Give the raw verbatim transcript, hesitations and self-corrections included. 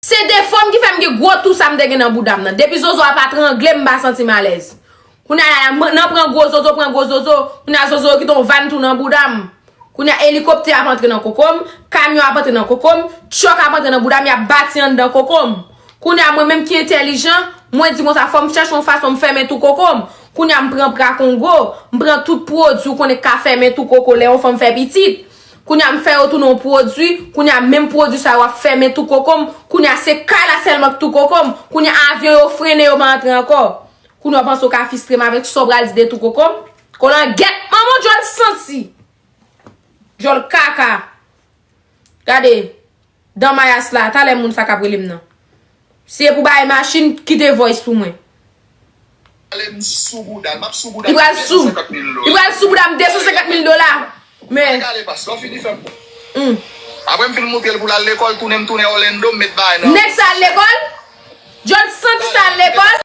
Se defo m ki fè m gen gwo tou sa m te gen nan bouda m nan. Depi zozo a pa trangle m, m pa santi m alèz. Kounye a la, m nan pran gwo zozo, pran gwo zozo. Kounye a zozo yo kite yon vàn tou nan bouda m. Kounye a elikoptè ap antre nan koko m, kamyon ap antre nan koko m, tchòk ap antre nan bouda m, y ap bati anndan koko m. Kounye a mwen menm ki entèlijan, mwen di konsa fò m chèche yon fason m fèmen tou koko m. Kounye a m pran pra kongo, m pran tout pwodui ou konnen k ka fèmen tou koko lè yon fanm fè pitit. Kounye a m fè yo tounen yon pwodui, kounye a menm pwodui sa yo ap fèmen tou koko m, kounye a se kay la sèlman k tou koko m, kounye a avyon yo frennen yo pa antre ankò. Kounye a w panse w ka fistre m avèk sa w pral di de tou koko m? Kolangèt manman w djòl santi. Djòl kaka. Gade. Dan mayas la, talè moun sa k ap rele m nan. Si e pou bay machin, kite voice pou mwen. Ale m sou bouda l, m ap sou bouda l. Li pral sou. Li pral sou bouda m de san senkant mil dola. Men. Gade pas, lè w fini fè m. Hmm. Apre m fin moutre l pou l al lekòl, tounen m tounen Orlando, m met bagay nan. Nèg sa al lekòl? Djòl santi sa al lekòl?